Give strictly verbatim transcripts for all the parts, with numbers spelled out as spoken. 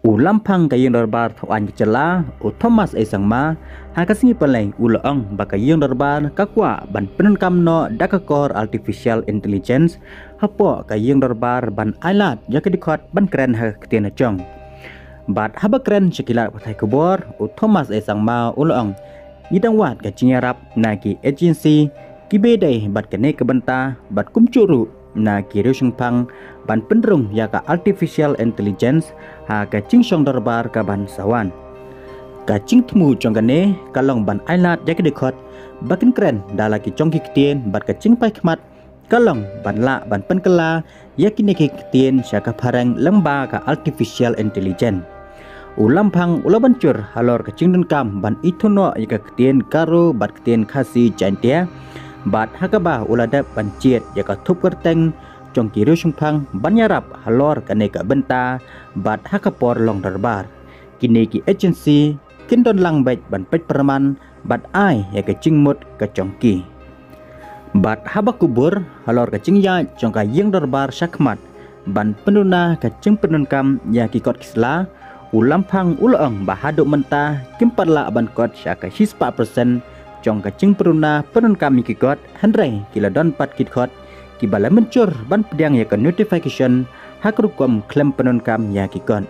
U Lamphang ka Ïing Dorbar Thawaiñ ka Jylla, u Thomas A Sangma, ha ka sngi Palei u la ong ba ka Ïing Dorbar ka kwah ban pyndonkam noh da ka kor Artificial Intelligence hapoh ka Ïing Dorbar ban ailad ïa ka dkhot ban kren ha ka ktien la jong. Bad haba kren sha ki lad pathai khubor, u Thomas A Sangma u la ong, ngi dang wad ka jingïarap na ki agency kiba dei bad kane ka bynta bad kumjuh ruh na ki riewshemphang ban pynrung ïa ka Artificial Intelligence ha ka jingshong dorbar kaban sa wan. Ka jingthmu jong kane ka long ban ailad ïa ka dkhot ba kin kren da la ki jong ki ktien bad ka jingpaikhmat ka long ban lah ban pynkylla ïa kine ki ktien sha ka phareng lyngba ka Artificial Intelligence. U Lamphang u la ban jur halor ka jingdonkam ban ithuh noh ïa ka ktien Garo bad ktien Khasi Jaintia, bad ha kaba u la dep ban jied ïa ka thup kyrteng jong ki riewshemphang ban ïarap halor kane ka bynta bad ha ka por long dorbar kine ki agency kin don lang beit ban peit pyrman bad ai ïa ka jingmut ka jong ki. Bad haba kubur halor ka jingïaid jong ka Ïing Dorbar shakhmat ban pynduna ka jingpyndonkam ïa ki kot ki sla, u Lamphang u la ong ba haduh mynta kim pat lah ban kot sha ka shispah percent jong ka jingpyndonkam ïa ki kot, hynrei ki la don pat ki kot kiba la mynjur ban pdiang ïa ka notification ha ka rukom khlem pyndonkam ïa ki kot.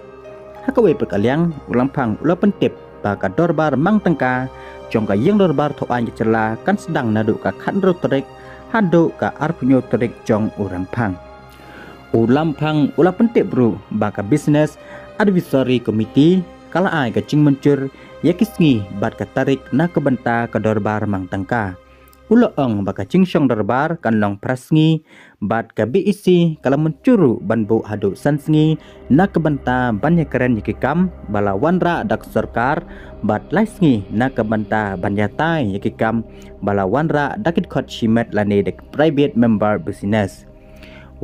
Ha kawei pat ka liang, u Lamphang u la pyntip ba ka dorbar mang tyngka jong ka Ïing Dorbar Thawaiñ ka Jylla kan sdang naduh ka khathynriew tarik haduh ka arphew hynñiew tarik jong u Rymphang. U Lamphang u la pyntip ruh ba ka Business Advisory Committee ka la ai ka jingmynjur ïa ki sngi bad ka tarik na ka bynta ka dorbar mang tyngka. U la ong ba ka jingshong dorbar kan long phra sngi, bad ka B E C ka la mynjur ruh ban buh haduh san sngi na ka bynta ban ïakren ïa ki kam ba la wanrah da ka sorkar, bad lai sngi na ka bynta ban ïatai ïa ki kam ba la wanrah da ki dkhot shimet lane da ki private member business.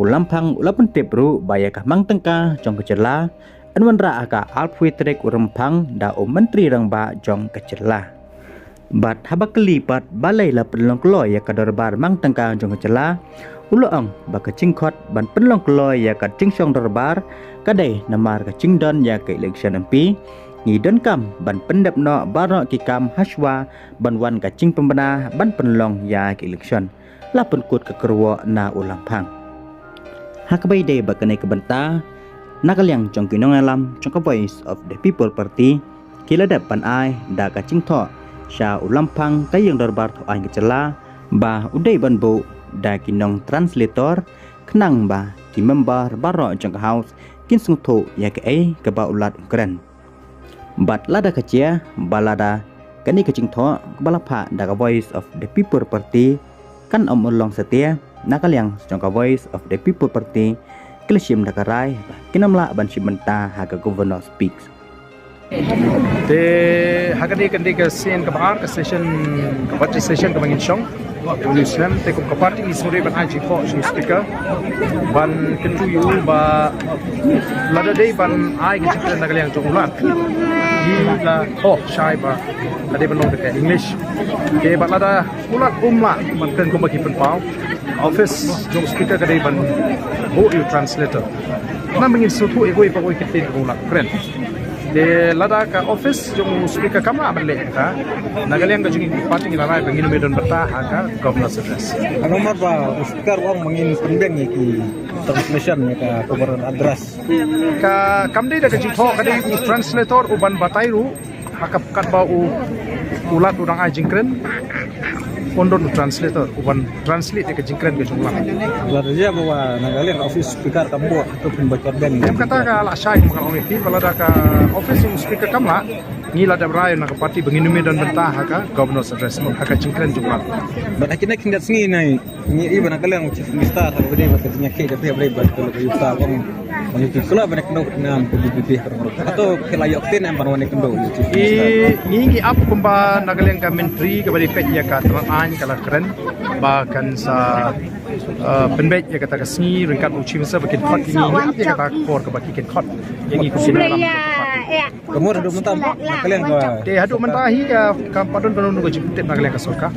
U Lamphang u la pyntip ruh ba ïa ka mang tyngka jong ka jylla yn wanrah ha ka arphew tarik u Rymphang da u Myntri Rangbah jong ka jylla. Bad haba kylli pat balei la pynlong kloi ïa ka dorbar mang tyngka jong ka jylla, u la ong ba ka jingkhot ban pynlong kloi ïa ka jingshong dorbar ka dei namar ka jingdon ïa ka election M P, ngi donkam ban pyndep noh baroh ki kam hashwa ban wan ka jingpynbna ban pynlong ïa ka election, la pynkut ka kyrwoh na u Lamphang. Ha kaba ïadei bad kane ka bynta, na ka liang jong ki nongïalam jong ka Voice of the People Party, ki la dep ban ai da ka jingthoh sha u Lamphang ka Ïing Dorbar Thawaiñ ka jylla ba u dei ban buh da ki nong translator, khnang ba ki member baroh jong ka House kin sngewthuh ïa kaei kaba u Lat u kren. Bad lada ka jia ba lada kane ka jingthoh kaba la phah da ka Voice of the People Party kan ym long satia, na ka liang jong ka Voice of the People Party ki la shim da ka rai ba kin ym lah ban shim bynta ha ka Governor Speaks. Te ha kane ka dei ka session kaba ar, ka session, ka budget session kaba ngin shong. Te kum ka party ngi sngewdei ban ai jingthoh sha u speaker ban kyntu ïa u ba lada dei ban ai ka jingkren na ka liang jong u Lat, ngi la thoh shai ba ka dei ban long da ka English. Te bad lada u Lat um lah ban kren kumba ki pynpaw, office jong u speaker ka dei ban buh ïa u translator. Namar ba ngin sngewthuh ïa kawei pa kawei ka ktien kaba u Lat u kren. Te lada ka office jong u speaker kam lah ban leh ïa kata, na ka liang ka jong ngi ka party ngi la rai ba ngin ym don bynta ha ka governor's address. Ano mar ba u speaker u ong ba ngin pynbiang ïa ki translation ïa ka governor's address. Ka kam dei da ka jingthoh, ka dei u translator u ban batai ruh ha ka, katba u, u Lat u dang ai jingkren, un don u translator u ban translate ïa ka jingkren ka jong u Lat. Lada jia ba na ka liang ka office speaker kam buh, to pynbachar dang. Em, kata ka la shai, kumba nga la ong ïa phi, ba lada ka office jong u speaker kam lah, ngi la dep rai na ka party ba ngin ym don bynta ha ka governor's address, ha ka jingkren jong u Lat. Bad ha kine khyndiat sngi nai ngi i ba na ka liang u Chief Minister ha ka ba dei bad ka jingïakhih ka dei bad ka la ka yuta bang bang ïa ki khlem ban kynnoh nam ka B B P. Hato ki la ïoh ktien em ban wan ïakynduh ïa u Chief Minister? Ngi, ngi ap kumba na ka liang ka Myntri kaba dei peit ïa ka tnat aiñ ka la kren ba kan sa, eh, pynbeit ïa kata ka sngi ryngkat u Chief Minister ba kin khot ïa ngi, ngi ap ïa kata ka por kaba ki kin khot ïa ngi kum ki nongïalam jong ka party. Ka mut haduh mynta na ka liang ka. Te haduh mynta hi ka, kam pat don kano kano ka jingtip na ka liang ka sorkar.